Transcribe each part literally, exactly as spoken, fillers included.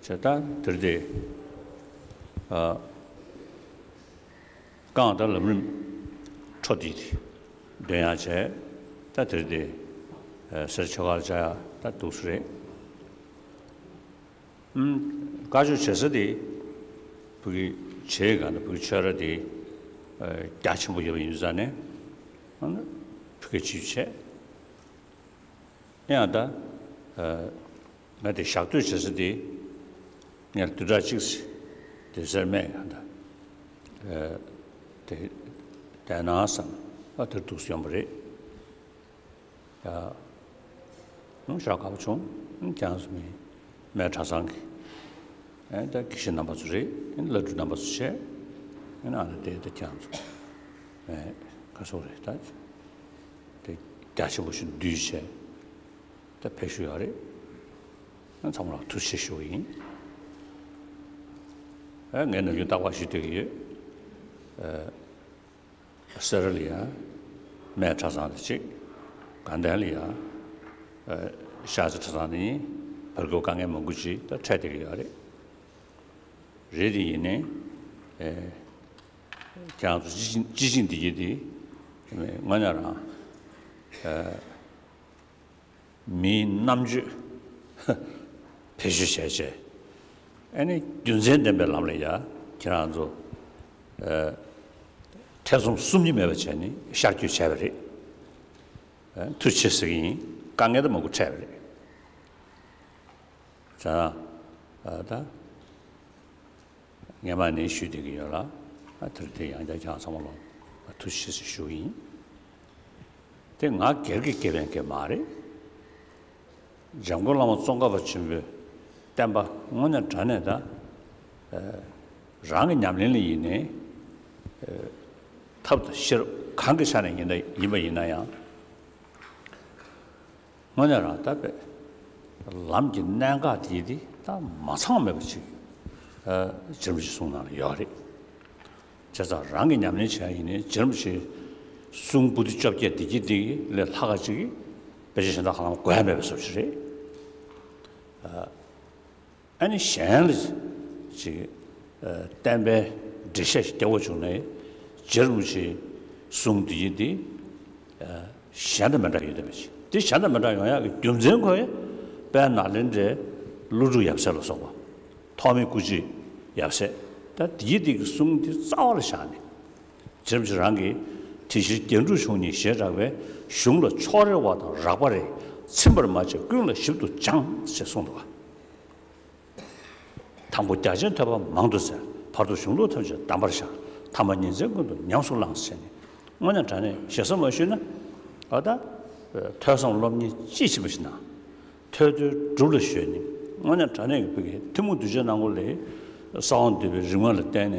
དེ་ལྟར་དེར་དེ། ཨ། རྐང་དང་ལམ་རིམ་འཕྲོ་བསྡུས་ཏེ་འདོན་ཡག་བྱས། ད་དེར་དེ། ཨ། གསེར་ཆོ་ག་ལ་བཅའ་ཡག་ད་འདུག་སེ་རེད། ཨུམ། བཀའ་ཆོས་བྱེད་ས་དེ་བོད་ཀྱི་བྱེས་གང་དང་བོད་ཀྱི་ཆོས་ར་དེ། ཨ། རྒྱ་ཆེན་པོ་ཡོད་པ་ཡིན་དུས་ཙང་ནས། ཨ་ནི་བོད་སྐད་ཅིག་བྱས། ཡང་ད། ཨ། ང་དེ་ཞག་སྡོད་བྱེད་ས་དེ། ངས་བདུན་ཕྲག་གཅིག་སྡོད་སར་སྨད་ཡང་ད། ཨ། དེ་བསྡད་ན་བསམ། ཨ། དེར་འདུག་སེ་ཡོང་པ་རེད། ཡ། ཨུམ། ཞེ་དྲག་དགའ་པོ་བྱུང་། ཨུམ། ཁྱེད་རང་ཚོ་མི་སྨད་གྲྭ་ཚང་གི། ཨེ། ད་དགེ་བཤེས་རྣམ་པ་ཚོ་རེད། ཨེ། བླ་སྤྲུལ་རྣམ་པ་ཚོ་བྱས། ཨེ། ཨ་ནི་དེ་ད་ཁྱེད་རང་ཚོ། ཨེ། ག་ཚོད་རེད་ད། དེ་རྒྱ་ཆེན་པོ་ཞིག་བསྡུས་བྱས། ད་ཕེབས་བཞུགས་ཡོད་རེད། ཨ། ཚང་མ་ལ་ཐུགས་རྗེ་ཆེ་ཞུ་བ་ཡིན། ཨ། ངས་ནམ་རྒྱུན་རྟག་པར་ཞུ་བསྡད་ཀྱི་ཡོད། ཨ། སེ་ར་ལ་ཡ་སྨད་གྲྭ་ཚང་དེ་གཅིག། དགའ་ལྡན་ལ་ཡ། ཨ། ཤར་རྩེ་གྲྭ་ཚང་དེ་གཉིས། བར་སྐབས་དཀའ་ངལ་མང་པོ་ཅིག་ད་འཕྲད་བསྡད་ཀྱི་ཡོད་རེད། རེད་དེ་ཡིན་ནའི། ཨེ། ཁྱེད་རང་ཚོ་སྤྱི་སྤྱི་བྱིངས་འདི་གྱད་དེ་དངོས་གནས་རང་། ཨ། མིའི་རྣམ་དཔྱོད་བེད་སྤྱོད་བྱས་བྱས། ཨ་ནི་རྒྱུ་མཚན་ལྡན་པའི་ལམ་ལ་ཡ་ཁྱེད་རང་ཚོ། ཨ། ཐེ་ཚོམ་གསུམ་གཉིས་མེད་པ་བྱས་ནས་ཤར་བསྐྱོད་བྱས་པ་རེད། ཨ། ཐུགས་རྗེ་ཆེ་ཟེར་གྱི་ཡིན། དཀའ་ངལ་ད་མང་པོ་འཕྲད་པ་རེད། བྱས་ན། ཨ། ད། སྔས་མ་ནས་ཞུས་བསྡད་ཀྱི་ཡོད་ལ། ཨ། དེར་དེ་ཡང་བསྐྱར་ཁྱེད་རང་ཚང་མ་ལ་ཐུགས་རྗེ་ཆེ་ཞུ་གི་ཡིན། དེ་ང་སྒེར་གྱི་དགེ་ཕན་གྱི་མ་རེད། འཇམ་མགོན་བླ་མ་ཙོང་ཁ་པ་ཆེན་པོའི་བསྟན་པ་དངོས་གནས་དྲང་གནས་ད། ཨ། རང་གི་ཉམས་ལེན་ལ་ཡིན་ནའི། ཨ། ཐབས་དང་ཤེས་རབ་གང་གི་ཆ་ནས་ཡིན་ན་ཡིན་པ་ཡིན་ན་ཡང་། དངོས་གནས་རང་ལྟ་བས་ལམ་གྱི་གནད་འགག་དེ་དེ་ད་མ་ཚང་མེད་པ་ཅིག། ཨ། རྗེ་རིན་པོ་ཆེའི་གསུང་ནང་ལ་ཡོད་རེད། བྱས་ཙང་རང་གི་ཉམས་ལེན་བྱེད་ཡ་ཡིན་ནའི་རྗེ་རིན་པོ་ཆེའི་གསུང་པོ་ཏི་བཅོ་བརྒྱད་དེ་གྱད་དེ་གྱད་ལས་ལྷག་ག་ཅིག་གིས་དཔེ་ཆ་གཞན་དག་གང་ལ་དགོས་ཡ་མེད་པའི་བཟོ་ཅིག་རེད། ཨ། ཨ་ནི་གཞན་ལ་ཅིག། ཨ། བསྟན་པའི་འགྲེལ་བཤད་ཞིག་རྒྱག་དགོས་བྱུང་ན། རྗེ་རིན་པོ་ཆེའི་གསུང་འདི་ཡིན་ཏེ། ཨ། གཞན་དང་མི་འདྲ་ཡོད་བསྡད་པ་ཅིག། དེ་གཞན་དང་མི་འདྲ་ཡོང་ཡག་གི་རྒྱུ་མཚན་ཁོ་ཡི་དཔལ་ནཱ་ལེནྡྲའི་ཀླུ་སྒྲུབ་ཡབ་སྲས་ལ་སོགས་པ། ཐོགས་མེད་སྐུ་མཆེད་ཡབ་སྲས། ད་འདི་ཡི་འདི་གི་གསུང་འདི་རྩ་བ་ལ་བཞག་ནས། རྗེ་རིན་པོ་ཆེ་རང་གིས་དེ་ཕྱིར་རྒྱན་དྲུག་གཞུང་གཉིས་ཞེས་གྲགས་པའི་གཞུང་ལ་ཕྱོགས་རེ་བ་དང་རགས་པ་རེ་ཚིམ་པར་མ་བྱས་ཀུན་ལ་ཞིབ་ཏུ་སྦྱངས་ཞེས་གསུངས་འདུག་པ། དང་པོ་རྒྱ་ཆེན་ཐོས་པ་མང་དུ་བཙལ། བར་དུ་གཞུང་ལུགས་ཐམས་ཅད་གདམས་པར་ཤར། ཐ་མ་ཉིན་མཚན་ཀུན་ཏུ་ཉམས་སུ་བླངས་ཟེར་ནས། དངོས་གནས་དྲང་གནས་ཞེ་ས་མ་ཞུས་ན། ཨ། ད་ཐོས་བསམ་སློབ་གཉེར་ཅི་ཆེན་པོ་ཞིག་གནང་། ཐོས་གྲོལ་སྒྲུབ་ལ་གཞོལ་ནས། དངོས་གནས་དྲང་གནས་ཀྱི་བོད་ཀྱི་ཐུན་མོང་གདུལ་བྱའི་ནང་ཁུལ་ལས་གསང་བ་འདུས་པའི་རིམ་ལྔ་ལ་བརྟེན་ནས་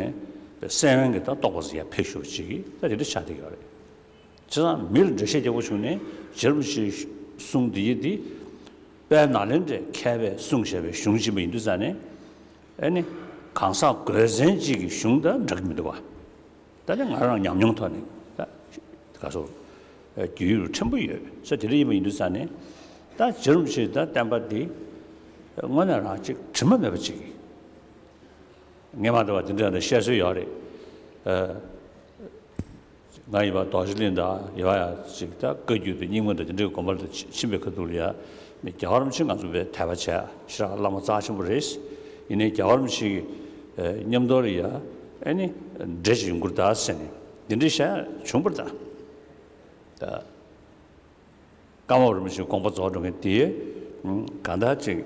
སེམས་དབེན་གྱི་ད་རྟོགས་པ་ཟེར་ཡ་ཕེབས་བཞུགས་ཅིག་གིས་ད་དེ་འདྲ་ཆགས་བསྡད་ཀྱི་ཡོད་རེད། བྱས་ཙང་མི་ལ་འགྲེལ་བཤད་རྒྱག་དགོས་བྱུང་ནས་རྗེ་རིན་པོ་ཆེའི་གསུང་འདི་ཡི་འདི། དཔལ་ནཱ་ལེནྡྲའི་མཁས་པས་གསུངས་བཞག་པའི་གཞུང་ཅིག་ཡིན་པ་ཡིན་དུས་ཙང་ནས། ཨ་ནི་གང་ཟག་དགོས་མཚན་ཅིག་གི་གཞུང་དང་འདྲ་གི་མི་འདུག་པ། ད་ནི་ང་རང་ཉམས་མྱོང་ཐོག་ནས་ད་ག་ཚོད་རྒྱུས་ཡོད་ཕྲན་བུ་ཡོད་ས་དེ་འདྲ་ཡིན་པ་ཡིན་དུས་ཙང་ནས། ད་རྗེ་རིན་པོ་ཆེའི་ད་བསྟན་པ་འདི་དངོས་གནས་རང་ཅིག་དྲི་མ་མེད་པ་ཅིག། ངས་མ་འདྲ་བ་དེ་འདྲ་ནས་བཤད་སྲོལ་ཡོད་རེད། ཨ། ང་ཡིན་པ་རྡོ་རྗེ་གླིང་དང་ཡོད་ཡ་ཅིག་ད་བཀའ་བརྒྱུད་དང་རྙིང་མ་དང་དེ་འདྲའི་དགོན་པ་ལ་ཕྱིན་པའི་ཁ་ཐུག་ལ་ཡ། མི་རྒྱལ་བ་རིན་པོ་ཆེ་ང་ཚོ་དཔེ་དད་པ་བྱས་ཞེ་དྲག་བླ་མ་རྩ་ཆེན་པོ་རེད། ཡིན་ནའི་རྒྱལ་བ་རིན་པོ་ཆེ་གི་མཉམ་དུ་ལ་ཡ། ཨ་ནི་འདྲེ་ཅིག་ཡོང་གི་རེད་ད་ཟེར་ནས་འདི་འདྲའི་བཤད་བྱུང་བ་རེད་ད། ད། ཀརྨ་པ་རིན་པོ་ཆེའི་དགོངས་པ་རྫོགས་འགྲོ་མཁན་དེ། གང་ལྟར་ཅིག་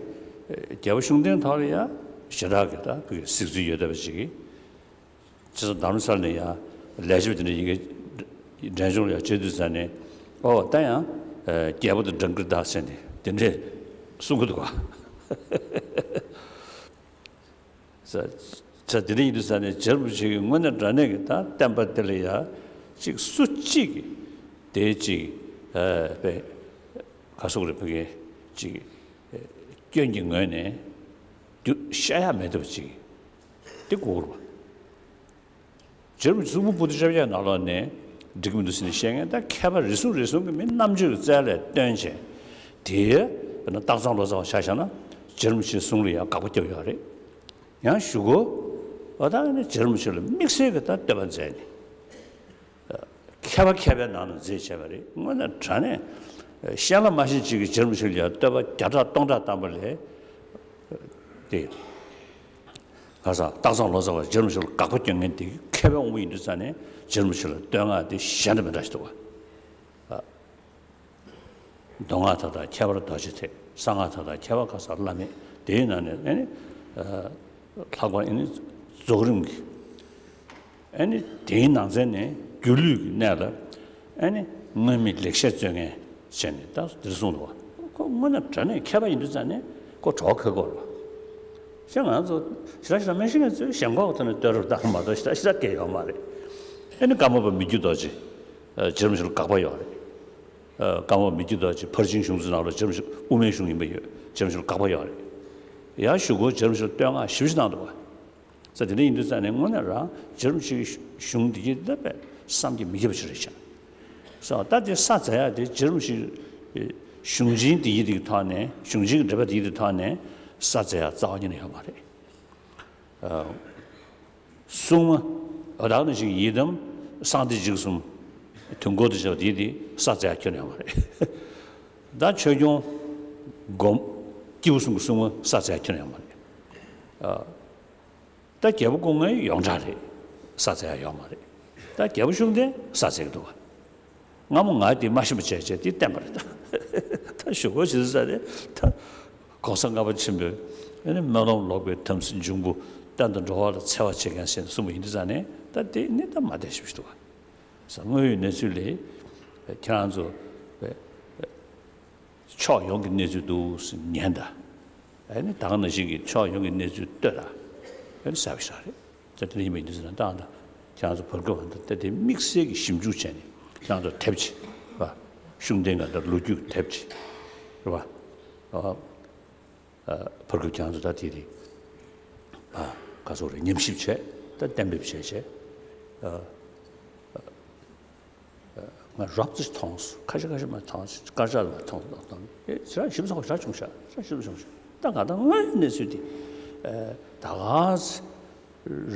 རྒྱལ་པོ་ཤུགས་ལྡན་ཐོག་ལ་ཡ་ཞེ་དྲག་གི་ད་གཟིགས་ཚུལ་ཡོད་བསྡད་པ་ཅིག་གིས། ཅི་སོ་རྡ་རམ་ས་ལ་ནས་ཡ་ལས་བྱེད་པ་དེ་འདྲ་ཡི་གེ་འབྲས་ལྗོངས་ལ་ཡ་བྱེད་དུས་ཙང་ནས། ཨོ་ད་ཡང་རྒྱལ་པོ་དང་འགྲན་གྱི་རེད་ད་ཟེར་ནས་དེ་འདྲས་གསུང་གི་འདུག་ག། ས་ས་དེ་འདྲ་ཡིན་དུས་ཙང་ནས་རྗེ་རིན་པོ་ཆེ་གིས་དངོས་གནས་དྲང་གནས་ཀྱི་ད་བསྟན་པ་དེ་ལ་ཡ་ཅིག་སུ་གཅིག་གིས་དེ་ཅིག་ཨ་དཔེ་ག་སོགས་རེ་ཕ་གི་ཅིག་ཨ་སྐྱོན་གྱི་ངོས་ནས་རྒྱུ་བཤད་ཡ་མེད་ཐུབ་ཅིག་དེ་དགོས་རེད་པ། རྗེ་རིན་པོ་ཆེ་གསུང་འབུམ་པོ་ཏི་བཅོ་བརྒྱད་ནང་ལོགས་ནས་འགྲིག་གི་མི་འདུག་ཟེར་ནས་བཤད་མཁན་ད་མཁས་པ་རེ་ཟུང་རེ་ཟུང་གིས་མི་རྣམ་དཔྱོད་ཀྱི་རྩལ་ལས་བཏོན་བྱས། དེའི་དཔེར་ན་སྟག་ཚང་ལོ་ཙཱ་བ་ཆ་བཞག་ན་རྗེ་རིན་པོ་ཆེའི་གསུང་ལ་ཡང་དགག་པ་བརྒྱབ་ཡོད་རེད། ཡང་གཞུག་གུ་འོ་ད་ནི་རྗེ་རིན་པོ་ཆེ་ལ་དམིགས་བསལ་གྱི་ད་བསྟོད་པ་མཛད་ནས། མཁས་པ་མཁས་པའི་ནང་ནས་མཛད་བྱས་པ་རེད། དངོས་གནས་དྲང་གནས་ཤེས་ལ་མ་ཤེས་ཅིག་གིས་རྗེ་རིན་པོ་ཆེ་ལ་ཡང་བསྟོད་པ་བརྒྱ་ཕྲག་སྟོང་ཕྲག་བཏང་པ་ལས། དེ་ག་ས་སྟག་ཚང་ལོ་ཙཱ་བ་རྗེ་རིན་པོ་ཆེ་ལ་དགག་པ་སྐྱོན་མཁན་དེ་མཁས་པའི་དབང་པོ་ཡིན་དུས་ཙང་ནས་རྗེ་རིན་པོ་ཆེ་ལ་བསྟོད་བསྔགས་དེ་གཞན་དང་མི་འདྲ་ཞིག་འདུག་བ། མདོ་སྔགས་མཐའ་དག་ཁྱད་པར་རྡོ་རྗེ་ཐེག། གསང་སྔགས་མཐའ་དག་ཁྱད་པར་ག་ས་བླ་མེད། དེའི་ནང་ནས་ཨེ་ནི། ལྷག་པར་ཨེ་ནི་རྫོགས་རིམ་གྱི་ཨེ་ནི་དེའི་ནང་ཚན་ནས་སྒྱུ་ལུས་ཀྱི་གནས་ལ་ཨེ་ནི་དངོས་མེད་ལེགས་བཤད་རྩོད་མཁན་བྱས་ནས་ད་འདིར་གསུངས་འདུག་བ། ཁོ་དངོས་གནས་དྲང་གནས་མཁས་པ་ཡིན་དུས་ཙང་ནས་ཁོ་གྲོགས་ཁོ་ཁོ་རེད་བ། ཞེས་ང་ཚོ་ཞེ་དྲག་ཞེ་དྲག་མི་ཤེས་མཁན་ཚོས་ཞེན་ཁོག་ཐོག་ནས་བསྟོད་རབས་བཏང་མ་གཏོགས་ཞེ་དྲག་ཞེ་དྲག་སྐད་ཡོད་མ་རེད། ཨེ་ནི་ཀརྨ་པ་མི་བསྐྱོད་རྡོ་རྗེ་རྗེ་རིན་པོ་ཆེ་ལ་དགག་པ་ཡོད་རེད། ཀརྨ་པ་མི་བསྐྱོད་རྡོ་རྗེ་ཕར་ཕྱིན་གཞུང་ཚུལ་ནང་ལ་རྗེ་རིན་པོ་ཆེ་དབུ་མའི་གཞུང་ཡིན་པ་ཡོད། རྗེ་རིན་པོ་ཆེ་ལ་དགག་པ་ཡོད་རེད། ཡང་གཞུག་གུ་རྗེ་རིན་པོ་ཆེ་ལ་བསྟོད་བསྔགས་ཞེ་པོ་ཅིག་གནང་འདུག་བ། ས་དེ་འདྲ་ཡིན་དུས་ཙང་ནས་དངོས་གནས་རང་རྗེ་རིན་པོ་ཆེའི་གཞུང་འདི་གི་ལྟ་བས་བསམ་གྱིས་མི་ཁྱབ་པ་ཞིག་རེད་ཤག། ས་ད་དེ་ས་མཛད་ཡག་དེ་རྗེ་རིན་པོ་ཆེའི་གཞུང་ཆེན་འདི་གི་དེ་གི་ཐོག་ནས་གཞུང་ཆེན་གྱི་འགྲེལ་པ་འདི་གི་དེ་ཐོག་ནས་ས་མཛད་ཡག་རྩ་བ་ཉིད་ནས་ཡོད་མ་རེད། སྲུང་མ། བདག་ནི་ཞིག་ཡི་དམ་གསང་བདེ་འཇིགས་གསུམ། དུས་འཁོར་དུ་བྱ་བ་དེ་དེ་ས་མཛད་ཡག་ཁྱོན་ནས་ཡོད་མ་རེད། ད་ཆོས་སྐྱོང་། སྒོམ། སྐྱེས་བུ་གསུམ་གྱི་སྲུང་མ་ས་མཛད་ཡག་ཁྱོན་ནས་ཡོད་མ་རེད། ད་རྒྱལ་པོ་སྐུ་ལྔའི་ཡོངས་གྲགས་རེད། ས་མཛད་ཡག་ཡོད་མ་རེད། ད་རྒྱལ་པོ་ཤུགས་ལྡན་ས་མཛད་ཀྱི་འདུག་བ། སྔ་མོ་ང་དེ་མ་ཤེས་པ་བྱས་བྱས་དེ་བསྟན་པ་རེད་ད། ད་ཞུ་སྒོ་ཞིག་ས་རེད་ད། ༸གོང་ས་ལྔ་པ་ཆེན་པོས་ཨེ་ནི་སྨོན་ལམ་ལོག་པའི་དམ་སྲི་འབྱུང་པོ་གཏན་དུ་འགྲོ་བ་ལ་འཚེ་བ་བྱེད་མཁན་ཞེས་གསུངས་པ་ཡིན་དུས་ཙང་ནས་ད་དེ་ནི་ད་མ་བསྡད་ཞིབ་ཞིག་འདུག་བ། ས་དངོས་ཡོད་གནས་ཚུལ་ལས་ཁྱེད་རང་ཚོ་ཕྱོགས་ཡོངས་ཀྱི་གནས་ཚུལ་འདུག་ཟེར་ཉན་ད། ཨེ་ནི་ད་ག་ནང་བཞིན་གྱི་ཕྱོགས་ཡོངས་ཀྱི་གནས་ཚུལ་ལྟོས་ད། ཨེ་ནི་གསལ་པོ་ཞིག་རེད། ད་དེ་འདྲ་ཡིན་པ་ཡིན་དུས་ཙང་ནས་ད་ད་ཁྱེད་རང་ཚོ་བར་སྐབས་ད་ལྟ་དེ་དམིགས་བསལ་གྱི་ཞིབ་འཇུག་བྱས་ནས་ཁྱེད་རང་ཚོ་དེབ་ཅིག་རེད་བ། ཤུགས་ལྡན་གྱི་ད་ལོ་རྒྱུས་དེབ་ཅིག་རེད་བ། ཨ། ཨ། བར་སྐབས་ཁྱེད་རང་ཚོ་ད་དེ་རེད། ཨ། ག་ཚོད་རེད། ཉམས་ཞིབ་བྱས། ད་གཏན་འབེབས་བྱས་བྱས། ཨ། ང་རོབ་ཙམ་མཐོང་སོང་། ཁ་ཤས་ཁ་ཤས་མ་མཐོང་། སྐར་ཆ་ལ་མ་མཐོང་མཐོང་། ཨེ་ཞེ་དྲག་ཞིབ་ཚགས་པོ་ཞེ་དྲག་བྱུང་ཤག། ཞེ་དྲག་ཞིབ་ཚགས་བྱུང་ཤག། ད་ང་ད་དངོས་ཡོད་གནས་ཚུལ་དེ་ཨེ་ད་ག་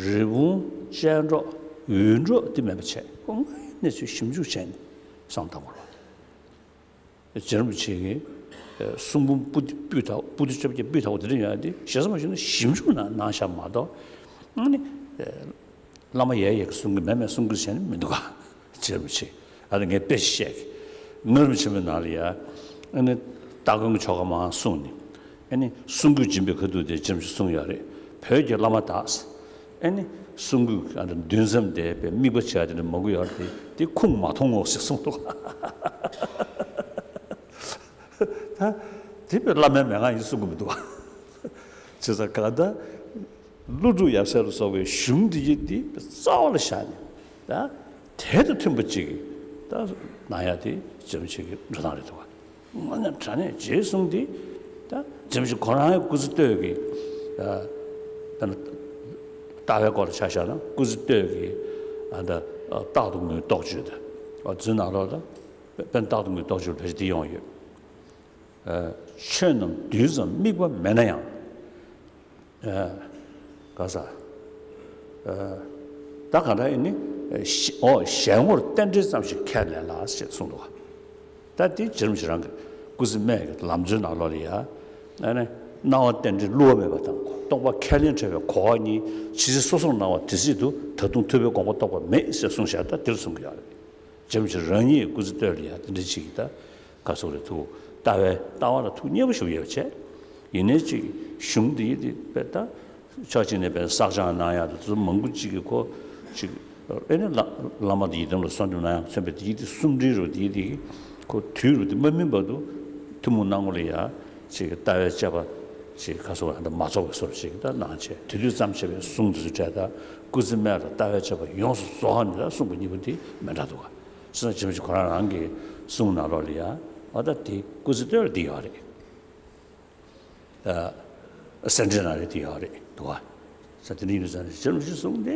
རི་བོང་ཅལ་འདྲོགས་འུར་འདྲོགས་དེ་མེད་པ་བྱས། དངོས་ཡོད་གནས་ཚུལ་ཞིབ་འཇུག་བྱས་ནས་བསམ་བཏང་བ་རེད། རྗེ་རིན་པོ་ཆེ་གིས་གསུང་འབུམ་པོ་ཏི་སྤུས་དག་པོ་ཏི་བཅོ་བརྒྱད་སྤུས་དག་པོ་དེ་འདྲ་ཡོད་དེ་ཞེ་ས་མ་ཞུ་ན་ཞིབ་འཇུག་གནང་གནང་ཤག་མ་གཏོགས། ཨ་ནི་བླ་མ་ཡས་ཡས་ཀྱིས་གསུང་གི་མེད་མེད་གསུང་གི་བྱས་ནས་མི་འདུག་ག། རྗེ་རིན་པོ་ཆེ་ཨ་ནི་ངས་དཔེ་ཞིག་བཤད་ཀྱི། མངའ་རིས་པ་ཆེན་པོའི་ནང་ལ་ཡ་ཨ་ནི་སྟག་གོན་གྱི་ཆོ་ག་མང་གསུངས་ནས། ཨ་ནི་གསུང་རྒྱུན་འབྱིན་པའི་ཁ་ཐུག་དེ་རྗེ་རིན་པོ་ཆེས་གསུངས་ཡོད་རེད། བོད་ཀྱི་བླ་མ་དག་ཨ་ནི་གསུང་རྒྱུན་ཨ་ནི་འདུན་ཙམ་དེ་དཔེ་དམིགས་པ་བྱས་དེ་འདྲ་མང་པོ་ཡོད་རེད། དེ་ཁུངས་མ་མཐོང་ངོ་ཟེར་གསུངས་འདུག། ད་དེ་དཔེ་བླ་མའི་མན་ངག་ཡིན་གསུང་གི་མི་འདུག་བ། བྱས་ཙང་གང་ལྟར་ཀླུ་སྒྲུབ་ཡབ་སྲས་ལ་སོགས་པའི་གཞུང་འདི་ཡི་འདི་རྩ་བ་ལ་བཞག་ནས་ད་དེ་དང་མཐུན་པ་ཅིག་གིས་ད་གནང་ཡ་དེ་རྗེ་རིན་པོ་ཆེ་གི་འགྲོ་སྟངས་རེད་འདུག་བ། དངོས་གནས་དྲང་གནས་རྗེའི་གསུང་འདི་ད་རྗེ་རིན་པོ་ཆེ་ཁོ་རང་གི་སྐུ་ཚེ་སྟོད་ཀྱི་ཨ་ད་ལྟ་བའི་སྐོར་ལ་ཆ་བཞག་ན་སྐུ་ཚེ་སྟོད་ཀྱི་ཨ་ད་རྟག་ཏུ་ངུའི་རྟོགས་བརྗོད་དང་། ཨ་ཚུལ་ནང་ལོགས་ལ་དཔེར་ན་རྟག་ཏུ་ངུའི་རྟོགས་བརྗོད་ལ་ཕལ་ཆེར་འདི་ཡོང་ཡོད། ཆོས་རྣམས་དུས་ཙམ་དམིགས་པ་མེད་ན་ཡང་། ག་ས། ད་ག་འདྲ་ཡིན་ནི། ཨོ་གཞན་ངོར་རྟེན་འབྲེལ་ཙམ་ཞིག་ཁས་ལེན་ལ་ཞེས་གསུངས་འདུག་བ། ད་དེ་རྗེ་རིན་པོ་ཆེ་རང་གི་སྐུ་ཚེ་སྨད་ཀྱི་ལམ་སྲོལ་ནང་ལོགས་ལ་ཡ། སྣང་བ་རྟེན་འབྲེལ་བསླུ་བ་མེད་པ་དང་རྟོག་པ་ཁས་ལེན་བྲལ་བའི་གོ་བ་གཉིས་ཇི་སྲིད་སོ་སོར་སྣང་བ་དེ་སྲིད་དུ་ད་དུང་ཐུབ་པའི་དགོངས་པ་རྟོགས་པ་མེད་ཞེས་གསུངས་བཞག། ད་དེར་གསུངས་ཀྱི་ཡོད་རེད། རྗེ་རིན་པོ་ཆེ་རང་ཉིད་སྐུ་ཚེ་སྟོད་ལ་ཡང་དེ་འདྲ་ཅིག་གི་ད་ག་སོགས་རེ་ཐུགས་ལྟ་བའི་ལྟ་བ་ལ་ཐུགས་མཉེས་པོ་ཞིག་ཡོད་བྱས། ཡིན་ནའི་ཅིག་གཞུང་འདི་ཡི་དེ་དཔེ་ད་ཕྱོགས་གཅིག་ནས་དཔེ་བསགས་སྦྱང་གནང་ཡག་དེ་ཚོ་མང་པོ་ཅིག་གི་ཁོ་ཅིག་ཨེ་ནི་བླ་བླ་མ་དེ་ཡི་དམ་ལ་གསོལ་འདེབས་གནང་ཡག་མཚོན་པའི་དེ་ཡི་དེ་གསུམ་སྒྲིལ་རུ་དེ་ཡི་དེ་ཁོ་དུས་རུ་དེ་མ་སྨིན་བར་དུ་ཐུན་མོང་སྣང་ངོ་ལ་ཡ་ཅིག་ལྟ་བའི་དཔྱད་པ་ཅིག་ག་སོགས་ཨ་འདྲ་མ་ཚོགས་པའི་བཟོ་ཅིག་ད་གནང་བྱས་དེ་དུས་ཙམ་བྱས་པའི་གསུང་དེ་ཚོ་སྤྲད། ད་སྐུ་ཚེ་སྨད་ལ་ལྟ་བའི་དཔྱད་པ་ཡོངས་སུ་རྫོགས་ནས་ད་གསུངས་པ་གཉིས་པོ་དེ་མི་འདྲ་འདུག་ག། སོ་སོ་རྗེ་རིན་པོ་ཆེ་ཁོ་རང་རང་གི་གསུང་ནང་ལོགས་ལ་ཡ། ཨ་ད་དེ་སྐུ་ཚེ་སྟོད་ལ་དེ་ཡོད་རེད། ཨ་གསེར་ཕྲེང་ནང་ལ་དེ་ཡོད་རེད་འདུག་ག། ས་དེ་འདྲ་ཡིན་དུས་ཙང་ནས་རྗེ་རིན་པོ་ཆེའི་གསུང་དེ་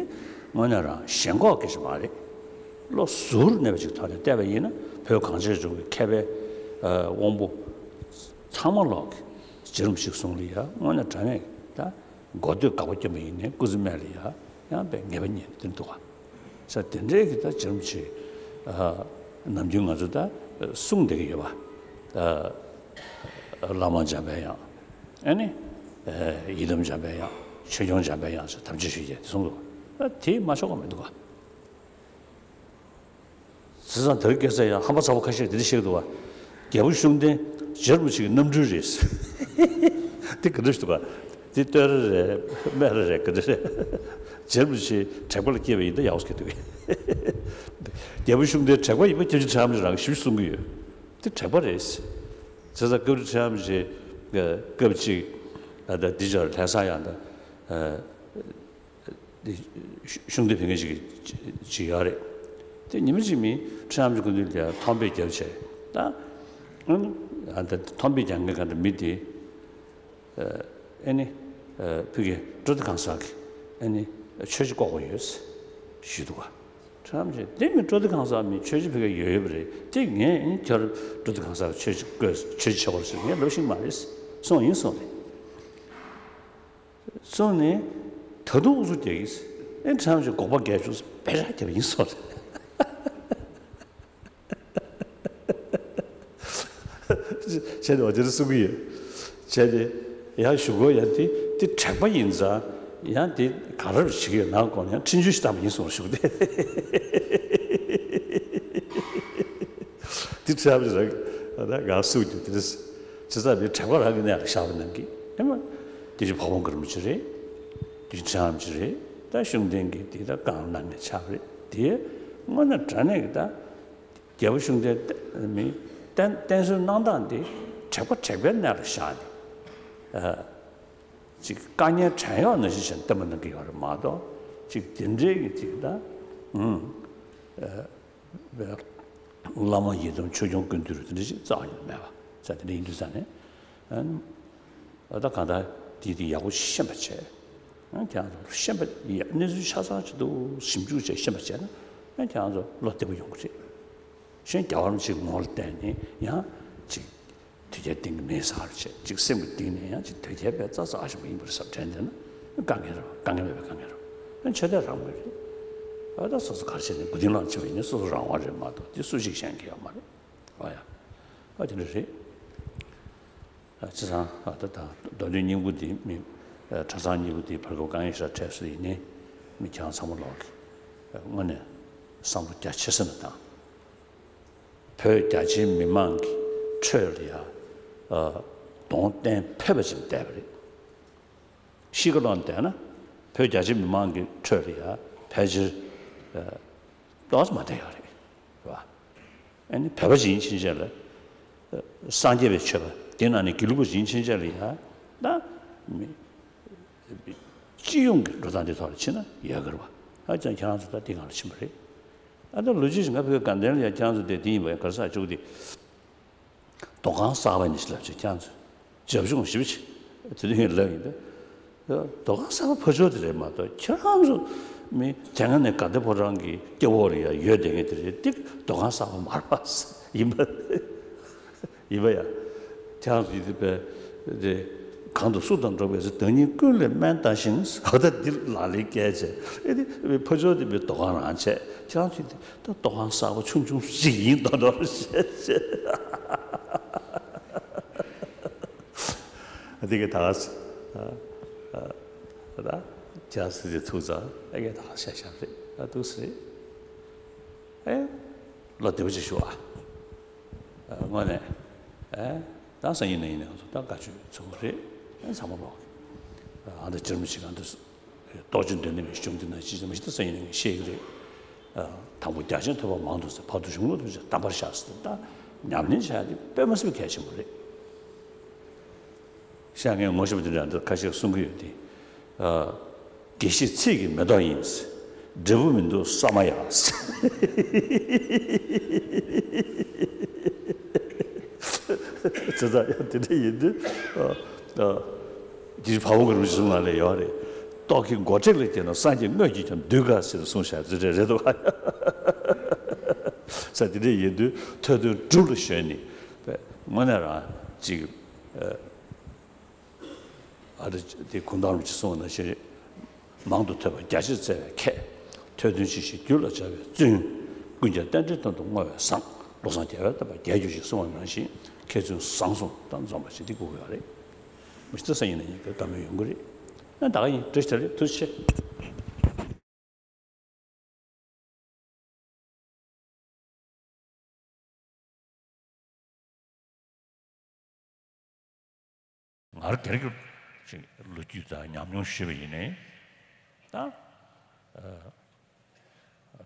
དངོས་གནས་རང་ཞེན་ཁོག་སྐད་ཆ་མ་རེད། བློ་གཟུར་གནས་པ་ཅིག་ཐོག་ནས་བལྟས་པ་ཡིན་ན་བོད་གངས་ཅན་ལྗོངས་ཀྱི་མཁས་པའི་ཨ་དབང་པོ་ཚང་མ་ལོག་གི་རྗེ་རིན་པོ་ཆེའི་གསུང་ལ་ཡ་དངོས་གནས་དྲང་གནས་ད། མགོ་སྟོད་དགག་པ་སྐྱོན་པ་ཡིན་ནའི་སྐུ་ཚེ་སྨད་ལ་ཡ་ཡང་དཔེ་ངེས་པ་རྙེད་དེ་འདུག་ག་ས་དེ་འདྲའི་གི་ད་རྗེ་རིན་པོ་ཆེ་ནམ་རྒྱུན་ང་ཚོ་ད་གསུང་བསྡད་ཀྱི་ཡོད་པ། བླ་མ་འཇམ་པའི་དབྱངས། ཨ་ནི། ཡི་དམ་འཇམ་པའི་དབྱངས། ཆོས་སྐྱོང་འཇམ་པའི་དབྱངས་ཟེར་དམ་ཆོས་ཞུ་རྒྱུ་དེ་གསུང་འདུག་ད་དེ་མ་ཆོག་ག་མི་འདུག་ག་བྱས་ཙང་དེ་རིང་ཁ་སང་ཡང་ཧམ་པ་ཚ་པོ་ཁ་ཤས་དེ་འདྲ་བཤད་འདུག་བ། རྒྱལ་པོ་ཤུགས་ལྡན་རྗེ་རིན་པོ་ཆེ་གི་རྣམ་སྤྲུལ་རེད། དེ་ག་འདྲ་ཞིག་འདུག་བ། དེ་བསྟོད་ར་རེད། སྨད་ར་རེད། ག་འདྲ་རེད། རྗེ་རིན་པོ་ཆེ་དྲེགས་པ་ལ་སྐྱེས་པ་ཡིན་ད་ཡག་པོ་ཟེར་གྱི་འདུག་རྒྱལ་པོ་ཤུགས་ལྡན་དྲེགས་པ་ཡིན་པ་སྐྱབས་རྗེ་ཁྲི་རབས་རང་གིས་ཞིབ་ཞིབ་གསུང་གི་ཡོད། དེ་དྲེགས་པ་རེད། བྱས་ཙང་སྐབས་རེ་ཁྲི་རབས་རྗེ་སྐབས་གཅིག་ད་འདི་ཅར་ལྷ་ས་ཡང་ད། འདི་ཤུགས་ལྡན་ཕེབས་མཁན་ཞིག་ཅིག་ཡོད་རེད། དེ་ཉི་མ་གཅིག་མིན་ཁྲི་རབས་ཀྱི་སྐུ་མདུན་ལ་མཐོང་ཕེབས་རྒྱབ་བྱས་ད། ཨ་ནི་མཐོང་ཕེབས་རྒྱག་མཁན་ག་འདྲ་མི་དེ། ཨེ་ནི། ཕ་གིའི་སྤྲོ་བདེ་གང་ཟག་གི་ཨེ་ནི་ཆོས་རྗེ་བསྐོ་དགོས་ཡོད་ཞུས་འདུག་ག་ཁྲི་རབས་རྗེ་དེ་མིན་སྤྲོ་བདེ་གང་ཟག་མིན་ཆོས་རྗེ་ཕ་གིར་ཡོད་ཡོད་པ་རེད། དེ་ངས་ཨེ་ནི་ཁྱོད་སྤྲོ་བདེ་གང་ཟག་ཆོས་རྗེ་བསྐོས་ཆོས་རྗེ་ཆགས་པ་རེད་ཟེར་ངས་ལབ་ཤེས་ཀྱི་མ་རེད། སོང་ཡིན་སོང་རེད། སོང་ནས་ད་དུང་ཨུ་ཚུགས་རྒྱག་གི་ཨེ་ཁྲི་རབས་རྗེ་དགོངས་པ་འགལ་བྱུང་བེ་རག་བརྒྱབ་ཡིན་སོང་རེད། བྱས་ཏེ་འོ་དེ་རུ་གསུང་གི་ཡོད། བྱས་ཏེ་ཡང་ཞུ་དགོས་ཡ་དེ་དེ་དྲེགས་པ་ཡིན་ཙང་ཡང་དེ་ག་རེ་བྱེད་ཀྱི་ཡོད་ནང་སྐོར་ཡང་ཁྲིམས་གཅོད་ཞིག་བཏང་བ་ཡིན་སོང་ཞུ་གི་དེ། དེ་ཁྲི་རབས་རྗེ་རང་ང་གསུང་རྒྱུ་དེ་རེད། བྱས་ཙང་མི་དྲེགས་པ་རང་གི་གནས་ལ་བཞག་པ་ནང་གི་ཨེ་མ། དེ་བཞིན་འཕགས་པ་དཀར་མོ་ཅིག་རེད། དེ་བཞིན་ཁྲི་རབས་རྗེ་རེད། ད་ཤུགས་ལྡན་གྱི་དེ་ད་གང་གནང་ངེས་ཆགས་པ་རེད། དེ་དངོས་གནས་དྲང་གནས་ཀྱི་ད་རྒྱལ་པོ་ཤུགས་ལྡན་མི་བསྟེན་བསྟེན་གསོལ་གནང་སྟངས་དེ་དྲེགས་པ་དྲེགས་པའི་གནས་ལ་བཞག་ནས་ཅིག་དཀའ་ངལ་བྲན་གཡོག་ནང་བཞིན་བྱས་ནས་བསྟེན་པ་གནང་གི་ཡོད་རེད་མ་གཏོགས་ཅིག་དེ་འདྲའི་གི་ཅིག་ད་ཨུམ། བླ་མ་ཡི་དམ་ཆོས་སྐྱོང་ཀུན་འདུས་རུ་དེ་འདྲ་ཞིག་རྩ་བ་ཉིད་ནས་མེད་པ་ས་དེ་འདྲ་ཡིན་དུས་ཙང་ནས། ཨ་ད་གང་ལྟར་དེ་དེ་ཡག་པོ་ཤེས་པ་བྱས། ཁྱེད་རང་ཚོ་ཤེས་པ་ཡ་གནས་ཚུལ་ཆ་ཚང་ཅིག་འདུག་ཞིབ་འཇུག་བྱས་ཤེས་པ་བྱས་ན་ཁྱེད་རང་ཚོ་བློ་བདེ་པོ་ཡོང་གི་རེད། གཞན་རྒྱལ་བ་རིན་པོ་ཆེའི་ངོ་ལ་བལྟས་ནས་ཡང་ཅིག་དོལ་རྒྱལ་གཏིང་གི་མི་ཟེར་བྱས་ཅིག་སེམས་ཀྱི་གཏིང་ནས་ཡང་ཅིག་དོལ་རྒྱལ་པས་རྩ་རྩ་ཞིག་མ་ཡིན་པར་ཟབ་དྲན་བསྡད་ན་དཀའ་ངལ་རེད་པ། དཀའ་ངལ་མེད་པའི་དཀའ་ངལ་རེད་པ། ཆོས་དད་རང་མོས་རེད། ཨ་ད་སོ་སོ་ག་རེ་བྱས་ནས་མགོ་རྟིང་བསླངས་ཕྱིན་པ་ཡིན་ན་སོ་སོ་རང་དབང་རེད་མ་གཏོགས་དེ་སུ་ཞིག་གཞན་གྱི་ཡོད་མ་རེད། ཨ་ཡ། ཨ་དེ་འདྲ་རེད། ཨ་བྱས་ཙང་ཨ་ད་ད་མདོ་དོན་སྙིང་པོ་འདི་མི་ཨ་གྲྭ་ཚང་གཉིས་པོ་འདི་བར་སྐབས་དཀའ་ངལ་ཞེ་དྲག་འཕྲད་སྲིད་ཡིན་ནའི་མི་ཁྱེད་རང་ཚང་མ་ལོག་གི་དངོས་གནས་བསམ་བློ་རྒྱ་ཆེ་ས་ནས་བཏང་། བོད་རྒྱ་ཆེའི་མི་མང་གི་ཁྲོད་ལ་ཡ་ཨ་གདོང་བསྟན་ཕོད་པ་ཅིག་བསྡད་པ་རེད། གཤིས་ཀ་ལོག་བསྡད་ན་བོད་རྒྱ་ཆེའི་མི་མང་གི་ཁྲོད་ལ་ཡ་ཕལ་ཆེར་ཨ་ཏོག་ཙམ་མ་བསྡད་ཡོད་རེད། རེད་བ། ཨ་ནི་བོད་པ་ཅིག་ཡིན་ཕྱིན་ཆད་ལ་སངས་རྒྱས་པའི་ཆོས་པ་དེ་ནང་ནས་དགེ་ལུགས་པ་ཅིག་ཡིན་ཕྱིན་ཆད་ལ་ཡ་ད་མི་སྤྱི་ཡོངས་ཀྱི་འགྲོ་སྟངས་དེ་ཐོག་ལ་ཕྱིན་ན་ཡོད་གི་རེད་བ། ཨ་ཅང་ཁྱེད་རང་ཚོ་ད་དེ་སྒང་ལ་ཕྱིན་པ་རེད། ཨ་ད་ལོ་རྒྱུས་ཤིག་ང་བོད་དགའ་ལྡན་ལ་ཡ་ཁྱེད་རང་ཚོ་དེ་དེ་ཡིན་པ་ཡ་ག་རེ་ཟེར་ཆོག་གི་དེ། རྡོ་ཁང་གསར་པ་ནས་ལབ་ཆེ་ཁྱེད་ཚོས་བྱབ་ཆུང་ཞིབ་ཆེ་དེ་དུས་ངས་ལབ་ཡིན་ད། རྡོ་ཁང་གསར་པ་ཕར་ཕྱོགས་དེ་རེད་མ་གཏོགས་ཁྱེད་རང་ཚོ་མི་དེ་སྔ་ནས་དགའ་ལྡན་ཕོ་བྲང་གི་སྐྱེ་བོ་རེད་ཡ་ཡོད་དེ་ངས་དེ་རེད་དེ་རྡོ་ཁང་གསར་པ་མ་རེད་པ། ཡིན་པ་ཡིན་པ་ཡ། ཁྱེད་རང་ཚོ་ཡིན་དུས་པས་དེ་གང་དུ་སུ་དང་འགྲོགས་པའི་ཚེ་བདག་ཉིད་ཀུན་ལས་དམན་ལྟ་ཞིང་ཟེར་བ་ད་འདི་ལག་ལེན་བཀལ་བྱས་ཨེ་དེ་ཕར་ཕྱོགས་དེ་མི་རྡོ་ཁང་རང་བྱས་ཁྱེད་རང་ཚོ་ཡིན་དུས། ད་རྡོ་ཁང་གསར་པ་ཆུང་ཆུང་ཞིག་ཡིན་མདོག་མདོག་བྱས་བྱས། འདི་ག་ད་ག་ས། ད་རྒྱ་སི་དེ་ཐུག་ཙང་ཨེ་ག་ད་ག་ཤ་ཤ་རེད་ཨ་ཐུག་སི་རེད། ཨེ་ལོ་བདེ་པོ་ཅིག་ཞུ་ཨ། དངོས་གནས་ཨེ་ད་སང་ཉིན་གནངས་ཉིན་ང་ཚོ་ད་དགའ་སྤྲོ་ཚོགས་རེད་ཨེ་ཚང་མ་ལོག་ཨ་ད་ཅིར་མི་ཞིག་ག་འདུག་རྟོགས་བརྗོད་འདོན་ནི་མི་བྱུང་དེ་ན་ཅི་ཙམ་ཞིག་ད་སང་ཉིན་ངས་བཤད་ཀྱི་རེད། དང་པོ་རྒྱ་ཆེན་ཐོས་པ་མང་དུ་ཟེར་བར་དུ་གཞུང་ལུགས་ཐོས་བྱ་དམ་པར་བཞག་ཟེར་ད་ཉམས་ལེན་བྱ་ཡ་དེ་དཔེ་མ་སྲིད་པའི་གལ་ཆེན་པོ་རེད། ཤ་ངས་ངོ་ཤེས་པ་དེ་འདྲ་འདི་ཁ་ཤས་གསུང་གི་ཡོད་དེ། དགེ་བཤེས་ཚིག་གི་མེ་ཏོག་ཡིན། འབྲས་བུ་མི་འདུག་ས་མ་ཡ། ཙི་ཙ་ཡང་དེ་འདྲ་ཡིན་དུས། དེ་བ་བོ་གི་རུ་གཞུང་ལ་ལས་ཡོད་རེད། རྟོག་གེ་མགོ་མཁྲེགས་ལ་སྐྱེས་ན་སངས་རྒྱས་དངོས་ཀྱིས་ཀྱང་འདུལ་དཀའ་ཟེར་གསུངས་བཞག་ཙི་ཙི་རེད་འདུག་ས་དེ་འདྲ་ཡིན་དུས་ཐོས་དོན་སྒྲུབ་ལ་ཞོན་ནས་དངོས་གནས་རང་ཅིག་ཨ་ཏི་དེ་གུང་ཐང་རིན་པོ་ཆེས་གསུངས་པ་ནང་བཞིན། མང་དུ་ཐོས་པ་རྒྱ་ཆེར་བཙལ་བའི་ཁས། ཐོས་དོན་ཇི་ཞིག་རྒྱུད་ལ་སྦྱར་བའི་བརྩོན། ཀུན་ཀྱང་རྟེན་འབྲེལ་དོན་དུ་བསྔོ་བས་བཟང་། བློ་བཟང་རྒྱལ་བའི་བསྟན་པ་རྒྱས་གྱུར་ཅིག་གསུངས་པ་ནང་བཞིན་མཁས་བཙུན་བཟང་གསུམ་དང་འཛོམས་པ་ཞིག་འདི་དགོས་ཀྱི་ཡོད་རེད། མི་ཤི་ས་ཡིན་ན་ཡིན་གྱི་བཀའ་མོལ་ཡོང་གི་རེད། ཨ་ད་ག་ཡིན་བཀྲ་ཤིས་བདེ་ལེགས། ཐུགས་རྗེ་ཆེ། ང་རང་སྒེར་གྱི་ཅིག་ལོ་རྒྱུས་དང་ཉམས་མྱོང་ཞུས་པ་ཡིན་ནའི། ད་ཨ་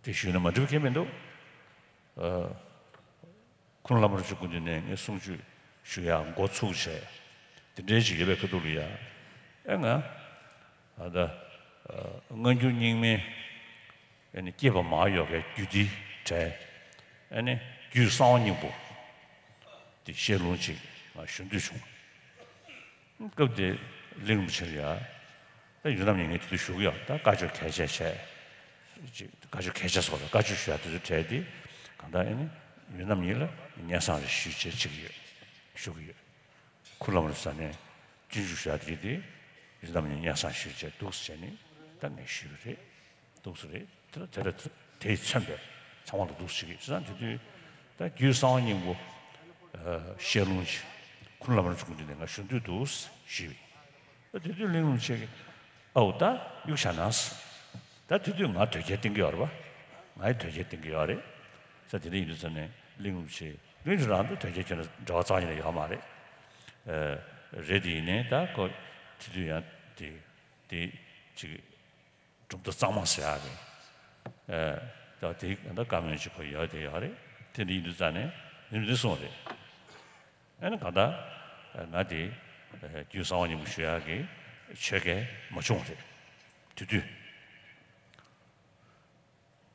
དེ་ཞུས་ན་མ་འགྲིག་པ་གང་ཡང་མི་འདུག་ཨ་ཁུངས་བླ་མ་རིན་པོ་ཆེ་སྐུ་མདུན་ནས་ངས་གསུང་ཆོས་ཞུ་ཡག་འགོ་ཚུགས་བྱས། དེ་འདྲའི་ཅིག་ཡོད་པའི་ཁ་ཐུག་ལ་ཡ། ཨེ་ང་ཨ་ད་ཨ་སྔ་འགྱུར་རྙིང་མའི་ཨ་ནི་སྐྱེས་པ་མར་ཡོད་པའི་རྒྱུད་སྡེའི་གྲས། ཨ་ནི་རྒྱུད་གསང་བ་སྙིང་པོ་དེ་བཤད་ལུང་ཅིག་ང་ཞུ་འདོད་བྱུང་། སྐབས་དེ་གླིང་རིན་པོ་ཆེར་ཡ། ད་ཡོད་ནམ་ཡིན་ངས་དེ་དུས་ཞུ་གི་ཡོད། ད་བཀའ་ཆོས་གལ་ཆེ་བྱས། ཅིག་བཀའ་ཆོས་གལ་ཆེ་སོགས་ལ་བཀའ་ཆོས་ཞུ་ཡ་དེ་ཚོ་གྲས་དེ་གང་ལྟར་ཨ་ནི་ཡོད་ནམ་ཡིན་ལ་སྙན་སེང་རེ་ཞུས་བྱས་བྱེད་ཀྱི་ཡོད། ཞུ་གི་ཡོད། ཁུངས་བླ་མ་རིན་པོ་ཆེ་ནས་སྤྱོད་འཇུག་ཞུ་ཡ་དེ་དེ་ཡོད་ནམ་ཡིན་སྙན་སེང་ཞུས་བྱས་འདུག་སེ་བྱས་ནས་ད་ངས་ཞུས་པ་རེད། འདུག་སེ་རེད། དེ་ལ་དེ་ལ་དེས་མཚོན་པའི་ཚང་མ་ལ་འདུག་སེ་བྱེད་ཀྱི་ཡོད། བྱས་ཙང་དེ་དུས་ད་རྒྱུད་གསང་བ་སྙིང་པོ་ཨ་བཤད་ལུང་ཞིག་ཁུངས་བླ་མ་རིན་པོ་ཆེ་སྐུ་མདུན་ནས་ང་ཞུ་འདོད་འདུག་ཞུས་པ་ཡིན། ད་དེ་དུས་གླིང་རིན་པོ་ཆེ་གིས་ཨའུ་ད་གཡུག་བཞག་ན་ཟེར། ད་དེ་དུས་ང་དོལ་རྒྱལ་བསྟེན་གྱི་ཡོད་རེད་པ། ང་ཡི་དོལ་རྒྱལ་བསྟེན་གྱི་ཡོད་རེད། ས་དེ་འདྲ་ཡིན་དུས་ཙམ་ནས་གླིང་རིན་པོ་ཆེ་གླིང་རིན་པོ་ཆེ་རང་ད་དོལ་རྒྱལ་ཁྱོད་ལ་འབྲེལ་བ་རྩ་བ་ཉིད་ནས་ཡོད་མ་རེད། ཨ་རེད། དེ་ཡིན་ནའི་ད་ཁོ་དེ་དུས་ཡང་དེ་དེ་ཅིག་གྲུབ་མཐའ་གཙང་མ་ཟེར་ཡག་གི་ཨ་ད་དེ་ད་བཀའ་མོལ་ཅིག་ཁོ་ཡོད་དེ་ཡོད་རེད། དེ་འདྲ་ཡིན་དུས་ཙམ་ནས་ཡིན་འདི་གསུངས་རེད། ཨ་ནི་གང་ལྟར་ང་དེ་རྒྱུད་གསང་བ་སྙིང་པོ་ཞུ་ཡག་གི་ཆོས་སྐལ་མ་བྱུང་བ་རེད། དེ་དུས།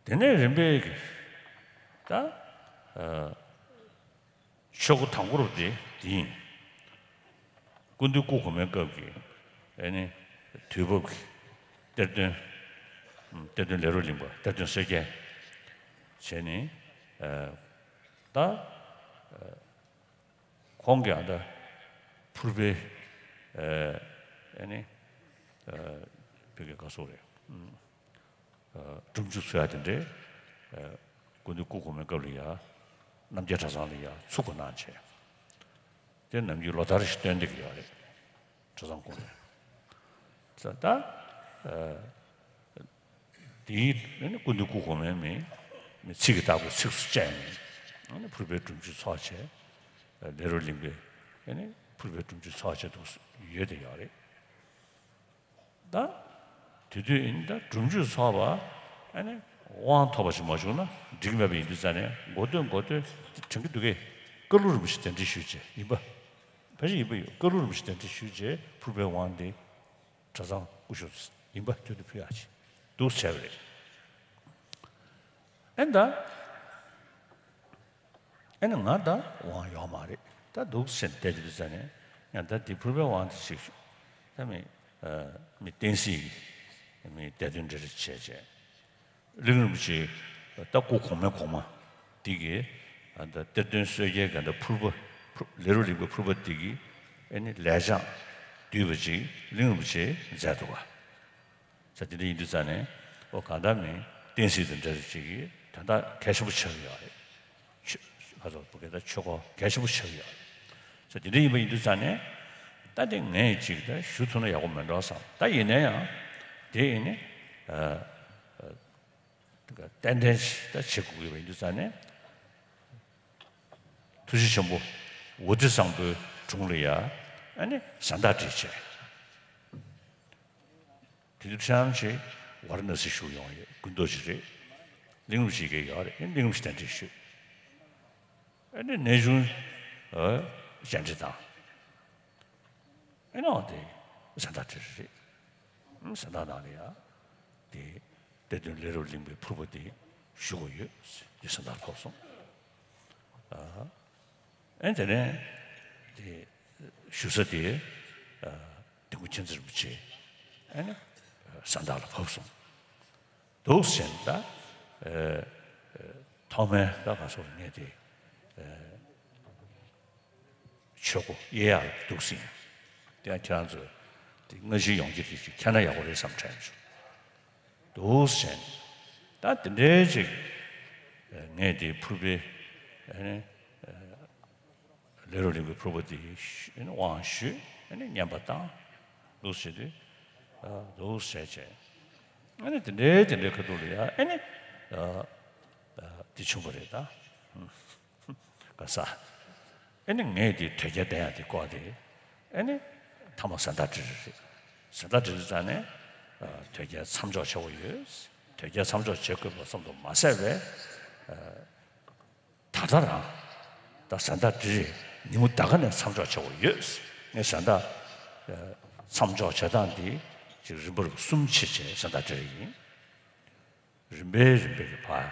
དེ་ནས་རིམ་པས་ཀྱི་ད་ཨ་ཆོས་སྒོ་དང་པོ་རུ་དེ་དེ་ཡིན། སྐུ་མདུན་སྐུ་གོང་མའི་སྐབས་ཀྱི་ཨ་ནི་དུས་བབ་ཀྱི་གཏེར་སྟོན། ཨམ་གཏེར་སྟོན་ལས་རོགས་གླིང་པ་གཏེར་སྟོན་བསོད་རྒྱལ་བྱས་ནས་ཨ་ད་ཨ་ཁོང་གིས་ཨ་ད་ཕུར་པའི་ཨ་ཨ་ནི་ཨ་བོད་ཀྱི་བཀའ་སྲོལ་རེད། ཨམ། སྒྲུབ་མཇུག་ཚུགས་ཡ་དེ་འདྲའི་སྐུ་མདུན་སྐུ་གོང་མའི་སྐབས་ལ་ཡ་རྣམ་རྒྱལ་གྲྭ་ཚང་ལ་ཡ་ཚུགས་པ་གནང་བྱས། དེ་ནམ་རྒྱུན་ལོ་ལྟར་ཞིག་སྟོན་བསྡད་ཀྱི་ཡོད་རེད། གྲྭ་ཚང་སྐོར་ནས། ད་ལྟ་དེའི་སྐུ་མདུན་སྐུ་གོང་མའི་མི་མི་ཚིག་གི་བདག་པོ་ཚིགས་སུ་བཅད་ནས་ཕུར་པའི་སྒྲུབ་མཇུག་ཚོགས་བྱས། ལས་རོགས་གླིང་པས་ཕུར་པའི་སྒྲུབ་མཇུག་ཚོགས་བྱས་འདུག་ཡོད་དེ་ཡོད་རེད། ད་དེ་དུས་ཡིན་ད་སྒྲུབ་མཇུག་ཚོགས་པ་ཨ་ནི་དབང་ཐོབ་པ་ཞིག་མ་བྱུང་ན་འགྲིག་མེད་པ་ཡིན་དུས་ཙང་ནས་འགོ་སྟོད་འགོ་སྟོད་དྲན་གྱི་འདུག་གས། ཀ་ལུ་རིན་པོ་ཆེ་གདན་འདྲེན་ཞུས་བྱས་ཡིན་པ། ཕལ་ཆེར་ཡིན་པ་ཡོད། ཀ་ལུ་རིན་པོ་ཆེ་གདན་འདྲེན་ཞུས་བྱས་ཕུར་པའི་དབང་འདི་གྲྭ་ཚང་སྐུ་ཞབས་ཡིན་པ་དེ་དུས་ཕུལ་ཡག་ཅིག་འདུག་བྱས་པ་རེད། ཨེ་ད། ཨེ་ནི་ང་ད་དབང་ཡོད་མ་རེད། ད་འདུག་སེ་བསྡད་དུས་ཙ་ནས་ཡང་ད་འདི་ཕུར་པའི་དབང་དེ་ཞིག་ད་མི་མི་བསྟན་སྲིད་ཀྱི་མི་གཏེར་སྟོན་འདྲ་རེ་བྱས་བྱས། གླིང་རིན་པོ་ཆེ་ད་སྐུ་གོང་མའི་གོང་མ་འདི་གིས་ད་གཏེར་སྟོན་བསོད་རྒྱལ་གྱི་ད་ཕུར་པ་ལས་རོགས་གླིང་པའི་ཕུར་པ་འདི་གིས་ཨེ་ནི་ལས་བྱང་བསྡུས་པ་ཅིག་གླིང་རིན་པོ་ཆེས་མཛད་འདུག་ག་ས་དེ་འདྲ་ཡིན་དུས་ཙ་ནས་ཨོ་གང་ལྟར་མིན་བསྟན་སྲིད་དང་འབྲེལ་བ་ཅིག་གིས་དོན་དག་གལ་ཆེན་པོ་ཆགས་ཡོད་རེད། ཆོས་ཁ་སོགས་བོད་སྐད་ད་ཆོས་སྐོར་གལ་ཆེན་པོ་ཆགས་ཡོད་རེད། ས་དེ་འདྲ་ཡིན་པ་ཡིན་དུས་ཙ་ནས་ད་དེ་ངས་ཅིག་ད་ཞུ་ཐུབ་ན་ཡག་པོ་མེད་འགྲོ་བསམ། ད་ཡིན་ན་ཡང་དེ་ཡིན་ནི་ཏན་ཏན་ཞིག་ད་བྱེད་དགོས་ཀྱི་ཡོད་པ་ཡིན་དུས་ཙ་ནས་ཐུགས་རྗེ་ཆེན་པོ་ཝཱ་ཏི་བཟང་པོའི་དྲུང་ལ་ཡ་ཨ་ནི་གཟེངས་རྟགས་བསྒྲིགས་བྱས། དེ་དུས་ཁྲི་རལ་ཆེན་ཝཱ་ར་ཎ་སི་བཞུགས་ཡོང་ཡོད། སྐུ་མདོག་ཅིག་རེད། གླིང་རིན་པོ་ཆེ་གིས་ཡོད་རེད། གླིང་རིན་པོ་ཆེ་གདན་འདྲེན་ཞུས། ཨ་ནི་གནས་ཆུང་བཅར་འདྲི་དང་། ཨ་ནི་འོ་དེ་གཟེངས་རྟགས་བྲིས་རེད། གཟེངས་རྟགས་ནང་ལ་ཡ་དེ་གཏེར་སྟོན་ལས་རོགས་གླིང་པའི་ཕུར་པ་དེ་བཞུགས་ཡོད་དེ་གཟེངས་རྟགས་ཕབ་སོང་། ཨ། ཨེ་དེ་ནས་དེ་བཞུགས་ས་དེ་ཨ་དིལ་མགོ་མཁྱེན་བརྩེ་རིན་པོ་ཆེ་ཨེ་ནི་གཟེངས་རྟགས་ལ་བབས་སོང་། འདུག་ཟེར་ད་ཨ་ཐོག་མའི་ད་ག་སོགས་ངས་དེ་ཨ་ཆོས་སྒོ་དབྱེ་ཡག་འདུག་ཟེར། དེ་ཡང་ཁྱེད་རང་ཚོས་ དེ་སྔ་ཕྱི་ཡོང་རྒྱུ་དེ་ཅིག་འཁྱེར་ན་ཡག་པོ་རེད་བསམ་དྲན་བྱུང་། འདུག་སེ་བྱས་ནས་ད་དེ་འདྲའི་ཅིག་ངས་དེ་ཕུར་པའི་ཨ་ནི་ལས་རོགས་ལས་ཀྱི་ཕུར་པ་དེ་དབང་ཞུས། ཨ་ནི་བརྙན་པར་བཏང་། འདུག་སེ་བྱས་དུས་འདུག་སེ་བྱས་བྱས། ཨ་ནི་དེ་འདྲའི་དེ་འདྲའི་ཁ་ཐུག་ལ་ཡ་ཨ་ནི་དེ་བྱུང་བ་རེད་ད། ག་ས། ཨེ་ནི་ངས་དེ་དོལ་རྒྱལ་བསྟེན་ཡག་དེ་བསྐོར་ཏེ། ཨེ་ནི་མཐའ་མ་གཟེངས་རྟགས་སྤྲད་རེད། གཟེངས་རྟགས་སྤྲད་དུས་ཙང་ནས་དོལ་རྒྱལ་མཚམས་འཇོག་བྱེད་དགོས་ཡོད། དོལ་རྒྱལ་མཚམས་འཇོག་བྱེད་དགོས་པ་ཙམ་དུ་མ་ཟད་པའི་ད་ལྟ་རང་ད་གཟེངས་རྟགས་སྤྲད་རེད། ཉིན་མོ་ད་ག་ནས་མཚམས་འཇོག་བྱེད་དགོས་ཡོད། ངས་གཟེངས་རྟགས་མཚམས་འཇོག་བྱེད་སྟངས་འདི་ཅིག་རིམ་པ་རིམ་པ་གསུམ་ཕྱེ་བྱས་གཟེངས་རྟགས་སྤྲད་ཡིན། རིམ་པས་རིམ་པས་ཀྱི་བར་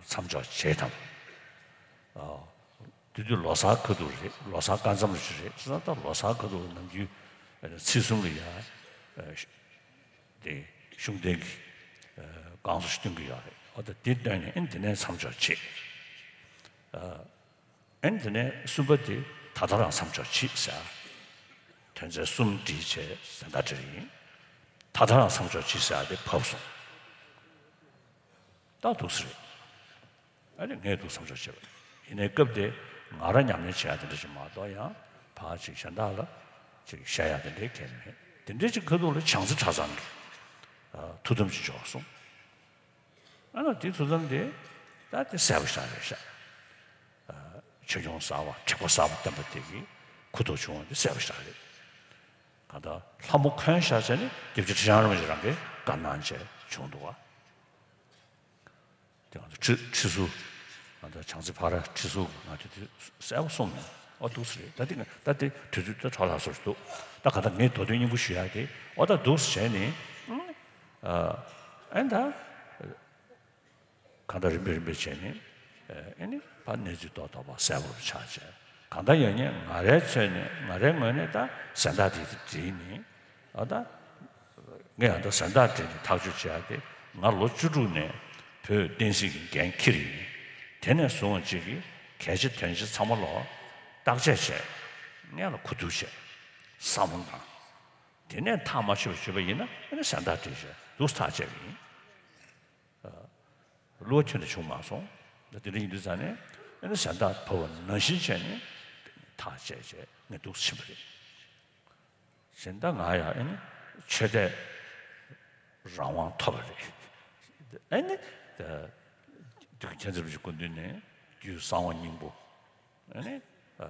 མཚམས་འཇོག་བྱེད་དམ། དེ་དུས་ལོ་གསར་ཁ་ཐུག་རེད། ལོ་གསར་སྐབས་མཚམས་རེད། ད་ལྟ་ལོ་གསར་ཁ་ཐུག་ནམ་རྒྱུན་ཚེས་གསུམ་ལ་ཡ་དེ་ཤུགས་ལྡན་གྱི་སྒང་གསུམ་ཞིག་སྟོན་གྱི་ཡོད་རེད། འོ་ད་དེ་སྟོན་ནས་ཨེ་འདི་ནས་མཚམས་འཇོག་བྱེད། ཨེ་འདི་ནས་གསུམ་པ་དེ་ད་ལྟ་རང་མཚམས་འཇོག་བྱེད་ཟེར། དོན་ཚན་གསུམ་བསྒྲིལ་བྱས་གཟེངས་རྟགས་སྤྲད་ཡིན། ད་ལྟ་རང་མཚམས་འཇོག་བྱེད་ཟེར་དེ་བབས་སོང་། ད་འདུག་སེ་རེད། ཨ་ནི་ངས་འདུག་མཚམས་འཇོག་བྱས་པ་ཡིན་ནའི་སྐབས་དེ་ང་རང་ཉམས་ལེན་བྱེད་ཡག་དེ་འདྲ་ཞིག་མ་གཏོགས་ཡང་ཕར་ཅིག་གཞན་དག་ལ་ཅིག་བཤད་ཡག་དེ་འདྲའི་གལ་མེད། དེ་འདྲའི་ཅིག་ཁ་ཐུག་ལ་བྱང་རྩེ་གྲྭ་ཚང་གི་ཐུགས་དམ་ཅིག་འཇོག་སོང་། ཨ་ནི་དེ་ཐུགས་དམ་དེ་ད་དེ་གསལ་པོ་ཞིག་རེད་ཤག་ཆོས་སྐྱོང་གསར་པ་དྲེགས་པ་གསར་པ་བསྟན་པ་དེ་གི་གུ་དོག་བྱུང་བ་དེ་གསལ་པོ་ཞིག་རེད། གང་ལྟར་ལྷ་མོ་འཁོན་བཞག་བྱས་ནས་སྐྱབས་རྗེ་ཁྲི་བྱང་རིན་པོ་ཆེ་རང་གིས་བཀའ་གནང་བྱས་བྱུང་འདུག་བ། དེ་ང་ཚོ་ཁྲི་ཁྲི་ཟུར། ང་ཚོ་བྱང་རྩེ་ཕ་ར་ཁྲི་ཟུར་ང་ཚོ་དེ་གསལ་པོ་གསུངས་མྱོང་། ཨོ་འདུག་སེ་རེད། ད་དེ་ད་དེ་དུས་ཚོད་ད་གྲོགས་ལ་སོར་འདུག་ད་ག་ད་ངས་མདོ་དོན་སྙིང་པོ་ཞུ་ཡག་དེ་ཨོ་ད་འདུག་སེ་བྱས་ནས་ཨ་ཨེ་ད་གང་ལྟར་རིམ་པས་རིམ་པས་བྱས་ནས་ཨེ་ནི་ཕར་གནས་ཚུལ་རྡོག་རྡོག་པ་གསལ་པོར་ཆགས་བྱས། གང་ལྟར་ཡང་ཉེ་ང་རའི་ཚོད་ནས་ང་རའི་ངོས་ནས་ད་གཟེངས་རྟགས་དེ་བྲིས་ནས་ཨ་ད། ངས་ཡང་ད་གཟེངས་རྟགས་སྤྲད་ནས་ཐག་གཅོད་བྱེད་ཡག་དེ་ང་ལོ་བཅུ་དྲུག་ནས་བོད་བསྟན་སྲིད་ཀྱི་འགན་འཁྱེར་ཡིན། དེ་ནས་བཟུང་བ་གཅིག་གིས་གལ་ཆེ་དོན་ཆེ་ཚང་མ་ལ་བརྟག་དཔྱད་བྱས། སྔོན་ལ་གོ་བསྡུར་བྱས། བསམ་བློ་བཏང་། དེ་ནས་ཐག་མ་ཆོད་པ་བྱས་པ་ཡིན་ན་ཨ་ནི་གཟེངས་རྟགས་སྤྲད་བྱས་འདུག་ཐག་བཅད་པ་ཡིན། བསླུ་བ་ཁྱོན་ནས་བྱུང་མ་སོང་། ད་དེ་འདྲ་ཡིན་དུས་ཙང་ནས་ཨ་ནི་གཟེངས་རྟགས་ཕུལ་བ་ནང་བཞིན་བྱས་ནས་ཐག་བཅད་བྱས་ངས་འདུག་ཕྱིན་པ་རེད། གཞན་ད་ང་ཡང་ཨ་ནི་ཆོས་དད་རང་དབང་ཐོབ་པ་རེད། ཨ་ནི་ད་དུས་ཀྱི་མཁྱེན་བརྩེ་རིན་པོ་ཆེའི་སྐུ་མདུན་ནས་རྒྱུད་གསང་བ་སྙིང་པོ་ཨ་ནི་ཨ་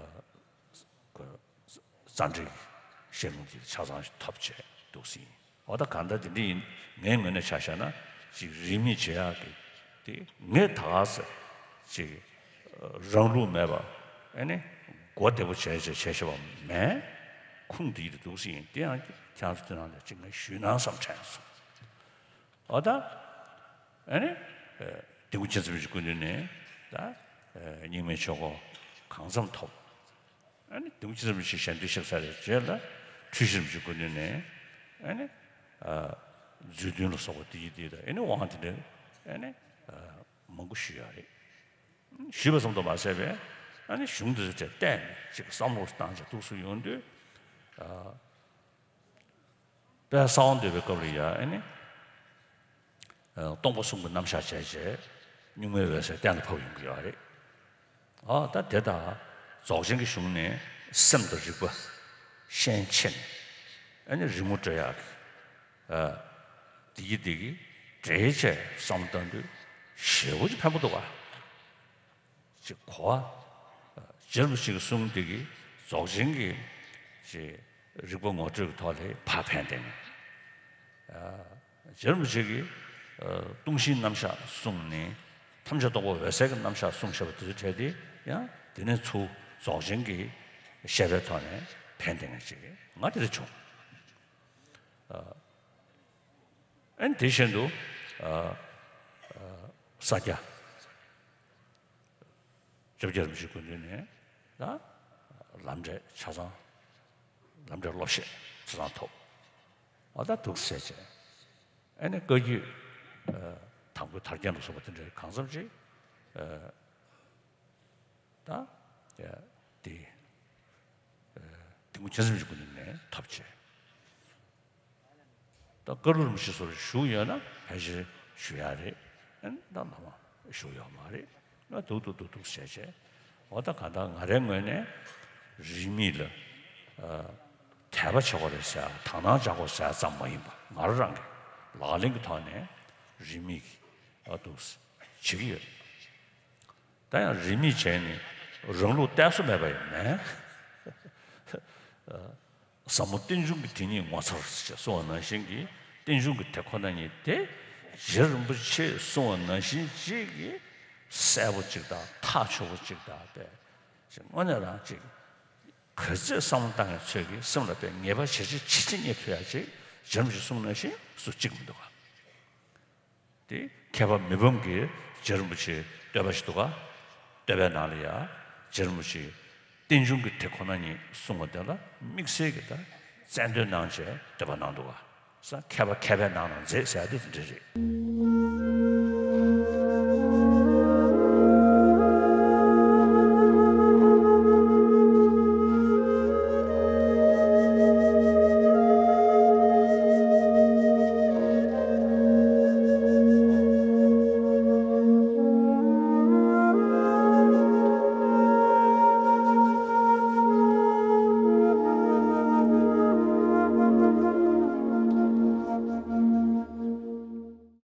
ཀ་རྩ་འགྲེལ་གྱི་བཤད་ལུང་དེ་ཆ་ཚང་ཞིག་ཐོབ་བྱས་འདུག་སེ་ཡིན། འོ་ད་གང་ལྟར་དེ་འདྲ་ཡིན། ངའི་ངོས་ནས་ཆ་བཞག་ན་ཅིག་རིས་མེད་བྱེད་ཡག་གི་དེ་ངས་ད་ག་ས་ཅིག་རང་ལུགས་མེད་པ་ཨ་ནི་མགོ་བདེ་པོ་བྱས་བྱས་བྱས་བྱས་པ་མེད། ཁུངས་འདི་ཡིན་འདུག་སེ་ཡིན། དེ་ཡང་ཁྱེད་རང་ཚོ་དེ་ནང་ལ་ཅིག་ངས་ཞུས་ན་བསམ་དྲན་སོང་། འོ་ད་ཨ་ནི་ཨ་དིལ་མགོ་མཁྱེན་བརྩེ་རིན་པོ་ཆེའི་སྐུ་མདུན་ནས་ད་ཨ་རྙིང་མའི་ཆོས་སྐོར་གང་འཚམ་ཐོབ། ཨ་ནི་དིལ་མགོ་མཁྱེན་བརྩེ་རིན་པོ་ཆེ་ཞལ་འདོན་ཞུས་ཚར་བའི་རྗེས་ལ་འཁྲུལ་ཞིག་རིན་པོ་ཆེའི་སྐུ་མདུན་ནས་ཨ་ནི་ཨ་མཛོད་བདུན་ལ་སོགས་པ་དེ་ཡི་དེ་དང་ཨ་ནི་དབང་དེ་འདྲ་ཨ་ནི་ཨ་མང་པོ་ཞུས་ཡོད་རེད། ཞུས་པ་ཙམ་དུ་མ་ཟད་པའི་ཨ་ནི་གཞུང་དེ་ཚོ་བལྟས་ནས་ཅིག་བསམ་བློ་བཏང་བྱས་འདུག་སེ་ཡོང་དུས་ཨ། དཔལ་གསང་བ་འདུས་པའི་སྐབས་ལ་ཡང་ཨ་ནི། ཨ་སྟོང་པ་གསུམ་གྱི་རྣམ་གཞག་བྱས་བྱས་གཉུག་མའི་འོད་གསལ་གཏན་ལ་ཕབ་ཡོང་གི་ཡོད་རེད། ཨ་ད་དེ་དང་རྫོགས་ཆེན་གྱི་གཞུང་ནས་སེམས་དང་རིག་པ་ཤན་ཕྱེ་ནས་ཨ་ནི་རི་མོ་བྲི་ཡག་གི་ཨ་བདེ་སྐྱིད་བདེ་སྐྱིད་འབྲེལ་བྱས་བསམ་བློ་བཏང་དུས་ཞེ་པོ་ཅིག་ཕན་པོ་འདུག་ག་ཅིག་གོ་བ། རྗེ་རིན་པོ་ཆེ་གི་གསུང་འདི་གིས་རྫོགས་ཆེན་གྱི་ཅིག་རིག་པ་ངོ་སྤྲོད་ཀྱི་ཐོག་ལ་ཕར་ཕན་བསྟན་ནས། རྗེ་རིན་པོ་ཆེ་གིས་ལྟུང་བཤེས་རྣམ་གཞག་གསུངས་ནས་ཐམས་ཅད་རྟོགས་པ་འོད་གསལ་གྱི་རྣམ་གཞག་གསུངས་བཞག་པ་དེ་ཚོ་བྲལ་ཏེ་ཡང་དེ་ནས་ཚུར་རྫོགས་ཆེན་གྱི་བཤད་པའི་ཐོག་ནས་ཕན་བསྟན་མཁན་ཅིག་ང་དེ་འདྲ་བྱུང་། ཨ་ནི་དེ་བཞིན་དུ་ས་སྐྱ། ལྕགས་རི་རིན་པོ་ཆེའི་སྐུ་མདུན་ནས་ད་ལམ་འབྲས་ཆ་ཚང་། ལམ་འབྲས་སློབ་བཤད་ཆ་ཚང་ཐོབ། འོ་ད་འདུག་སེ་བྱས། ཨ་ནི་བཀའ་བརྒྱུད་དང་པོའི་དར་རྒྱས་ལ་སོགས་པ་དེ་འདྲའི་གང་འཚམ་ཅིག་ད་དེ་དིལ་མགོ་མཁྱེན་བརྩེ་རིན་པོ་ཆེའི་སྐུ་མདུན་ནས་ཐོབ་བྱས། ད་བཀའ་སློབ་རིན་པོ་ཆེ་ཚོར་ཞུགས་ཡོད་ན་ཕལ་ཆེར་ཞུ་ཡག་རེད། ཨ་ནི་ད་ལམ་ཞུགས་ཡོད་མ་རེད། ང་འདུག་འདུག་འདུག་འདུག་བྱས་བྱས། འོ་ད་གང་ལྟར་ང་རའི་ངོས་ནས་རིས་མེད་ལ་ཨ་དད་པ་བྱེད་དགོས་རེད་ཟེར་དག་སྣང་བྱ་དགོས་ཟེར་ཙམ་མ་ཡིན་པ། ང་རང་རང་གི་ལག་ལེན་གྱི་ཐོག་ནས་རིས་མེད་ཀྱི་ཨ་འདུག་བྱེད་ཀྱི་ཡོད། ད་ཡང་རིས་མེད་བྱས་ནས་རང་ལུགས་གཏད་སོ་མེད་པ་ཡང་མེད། ཟབ་མོ་རྟེན་འབྱུང་གི་དེ་ཉིད་ངོ་མཚར་ཞེས་གསུངས་པ་ནང་བཞིན་གྱི་རྟེན་འབྱུང་གི་དེ་ཁོ་ན་ཉིད་དེ་རྗེ་རིན་པོ་ཆེས་གསུངས་པ་ནང་བཞིན་ཅིག་གི་གསལ་པོ་ཅིག་དང་ཐག་ཆོད་པོ་ཅིག་དང་དེ་ཅིག་དངོས་གནས་རང་ཅིག་ག་ཚོད་བསམ་བློ་བཏང་ཡང་ཚོད་ཀྱི་སེམས་ལ་དཔེ་ངེས་པ་ཇེ་ཆེ་ཇེ་ཆེ་རྙེད་ཐུབ་ཡག་ཅིག་རྗེ་རིན་པོ་ཆེས་གསུངས་ནང་བཞིན་སུ་གཅིག་མི་འདུག་ག། དེ་མཁས་པ་མི་ཕམ་གྱིས་རྗེ་རིན་པོ་ཆེའི་བསྟོད་པ་ཞིག་འདུག་ག། བསྟོད་པའི་ནང་ལ་ཡང་རྗེ་རིན་པོ་ཆེས་རྟེན་འབྱུང་གི་དེ་ཁོ་ན་ཉིད་གསུངས་པ་དེ་ལ་དམིགས་བསལ་གྱི་ད་རྩལ་འདོན་གནང་བྱས་བསྟོད་པ་གནང་འདུག་ག། ས་མཁས་པ་མཁས་པའི་ནང་ན་མཛེས་ཟེར་ཡག་དེ་དེ་འདྲ་རེད།